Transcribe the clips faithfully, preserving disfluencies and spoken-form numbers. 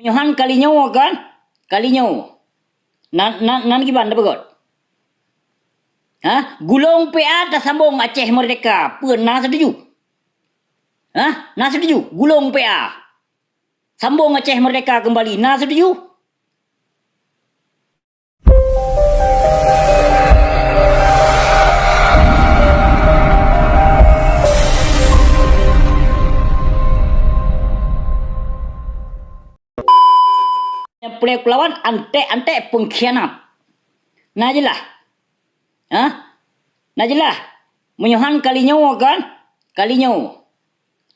Nyoe han kali nyoe kan? Kali nyoe. Nan, nan, nan kiban tapeugöt. Ha? Gulong P A tasambong Aceh Merdeka. Peue na setuju? Ha? Na setuju? Gulong P A. Sambong Aceh Merdeka kembali. Na setuju? Nyang peureulée kulawan antek-antek pengkhianat. Na jeulaih? Hah? Na jeulaih? Meunyoe han kali nyoe kan? Kali nyoe.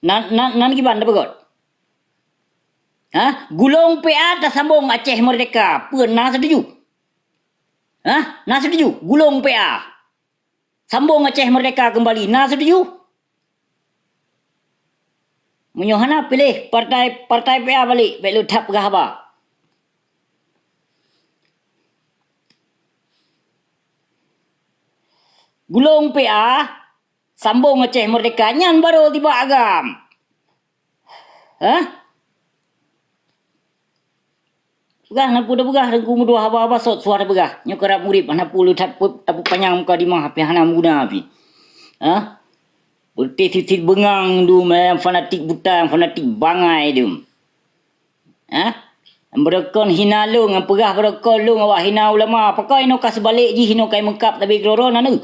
Nan, nan, nan kiban tapeugöt. Hah? Gulong P A tasambong Aceh Merdeka. Peue na setuju? Hah? Na setuju? Gulong P A. Sambong Aceh Merdeka kembali. Na setuju? Meunyoe hana, piléh partai, partai P A balék, bék leuet that peugah haba. Gulong P A, sambong Aceh Merdeka, nyan barô tibak agam. Hah? Peugah, na peue tapeugah, Teungku meutuah, haba-haba sot suah tapeugah. Nyoe karab murit, hana peue leuet that tapanyang mukadimah, pih hana meuguna pih. Hah? Peureuteh sit-sit beungang dum, eh, fanatik buta, fanatik bangai dum. Hah? Beureugon hina lôn, peugah beureugon lôn awak hina ulama. Pakon inoe ka seubalek jih, inoe ka imeungkab tabi keudroe-droe, na neuh?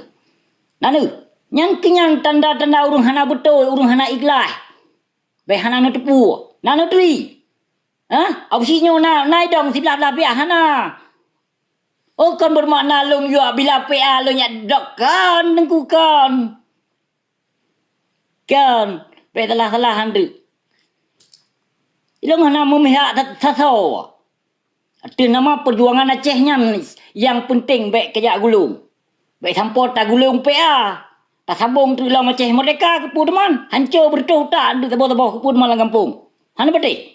Na neuh? Nyan keuh nyan tanda-tanda ureuëng hana beutôi, ureuëng hana ikhlaih. Bék hana neuteupeue, na neuturi. Hah? Absi nyoe na, na idong siblah-blah biah hana. Oh, kon beumakna lôn yuak bila P A lôn nyak dok, kon, Teungku, kon. Kon, bék salah-salah han teuk. Ilôn hana meumihak sa-, sasoe. Ateueh nama peujuangan Aceh nyan nyang peunteng bék kajak gulong. Bék sampoe tagulong P A. Tasambong teuk lom Aceh Merdeka keu peue teuma? Hanco beureutoh utak deuek saboh-saboh keu peue teuma lam gampông. Hana beutôi.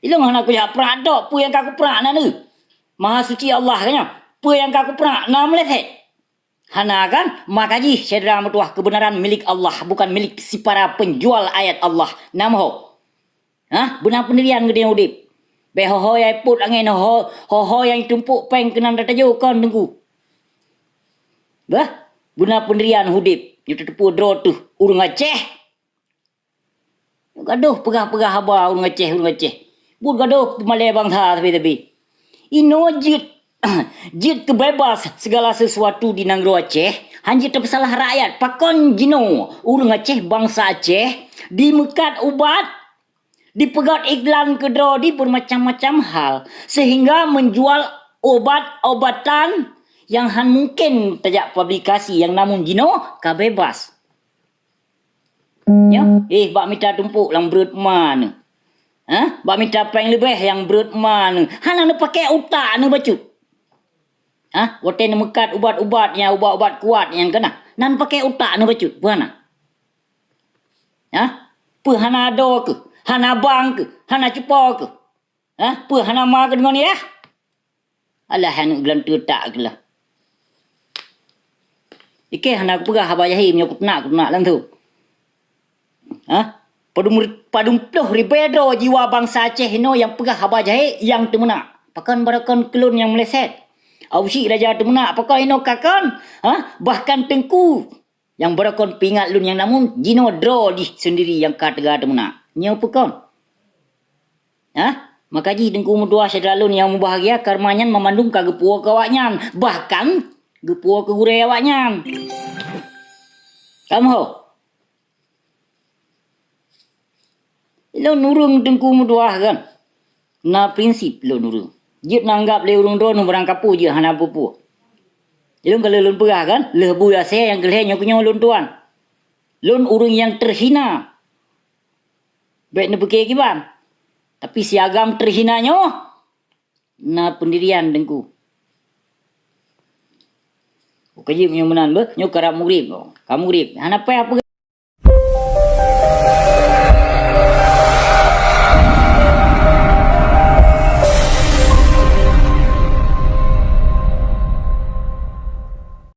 Ilôn hana kujak prak dok peue nyang ka kuprak na neuh. Maha Suci Allah ka nyoe. Peue nyang ka kuprak na meuleset. Hana kan? Maka jih, syedara meutuah, keubeunaran milék Allah, bukan milék si para peunjual ayat Allah. Na meuho? Hah? Beuna peundirian geutanyoe udeb. Bék ho-ho nyang ipot angén, ho-ho, ho-ho nyang itumpok péng keunan tatajo kon, Teungku. Bah, beuna peundirian udeb. Nyoe tateupeue droe teuh ureuëng Aceh. Gadôh peugah-peugah haba ureuëng Aceh, ureuëng Aceh. Buet gadôh peumalée bansa sabe-sabe. Inoe jeuet, jeuet keu bebas segala sesuatu di nanggroe Aceh, han jeuet tapeusalah rakyat. Pakon jinoe ureuëng Aceh, bansa Aceh, dimeukat ubat, dipeugöt iklan keudroe di beumacam-macam hal, sehingga menjual obat-obatan nyang han mungken tajak publikasi, nyang namun jinoe ka bebas. Nyoe, eh, bak mita tumpok lam breuet ma neuh. Hah? Bak mita péng leubeh nyang breuet ma neuh. Hana neupakè utak neuh bacut. Hah? Watèe neumeukat ubat-ubat nyang ubat-ubat kuat nyang keunah. Nan pakè utak neuh bacut. Peue hana? Hah? Peue hana adoe keuh? Hana bank keuh? Hana cupo keuh? Hah? Peue hana ma keuh deungon yah? Alah, aneuk geulanteue tak keuh lah. Ikei hana kupeugah haba jahé, meunyoe kuteunak, kuteunak langsông. Hah? Padum, padum ploh ribèe droe jiwa bansa Aceh inoe nyang peugah haba jahé nyang teumeunak. Pakon barokon keu lôn nyang meuleset. Ausyik Raja teumeunak, pakon inoe ka kon? Hah? Bahkan Teungku nyang barokon peuingat lôn nyang namun jinoe droe jih seundiri nyang ka teuga teumeunak. Nyoe peue kon? Hah? Maka jih Teungku meutuah syedara lôn nyang mubahgia, kareuna nyan mamandum ka geupuwoe keu awaknyan, bahkan geupuwoe keu gurèe awaknyan. Kamoe ho? Lôn ureuëng Teungku meutuah kan? Na prinsip lôn ureuëng. Jeuet neuanggap lé ureuëng droeneuh barang kapeue jeuet hana peue-peue. Ilôn ka lheueh lôn peugah kan, lheueh bui asèe nyang keu lhèe nyoe keuh nyoe lôn tuan. Lôn ureuëng nyang teuhina. Bèk neupike kiban. Tapi si agam teuhina nyoe, na peundirian Teungku. Ka jeuet nyoe meunan beuh, nyoe karab mugrib. Ka mugrib. Hana payah peugah.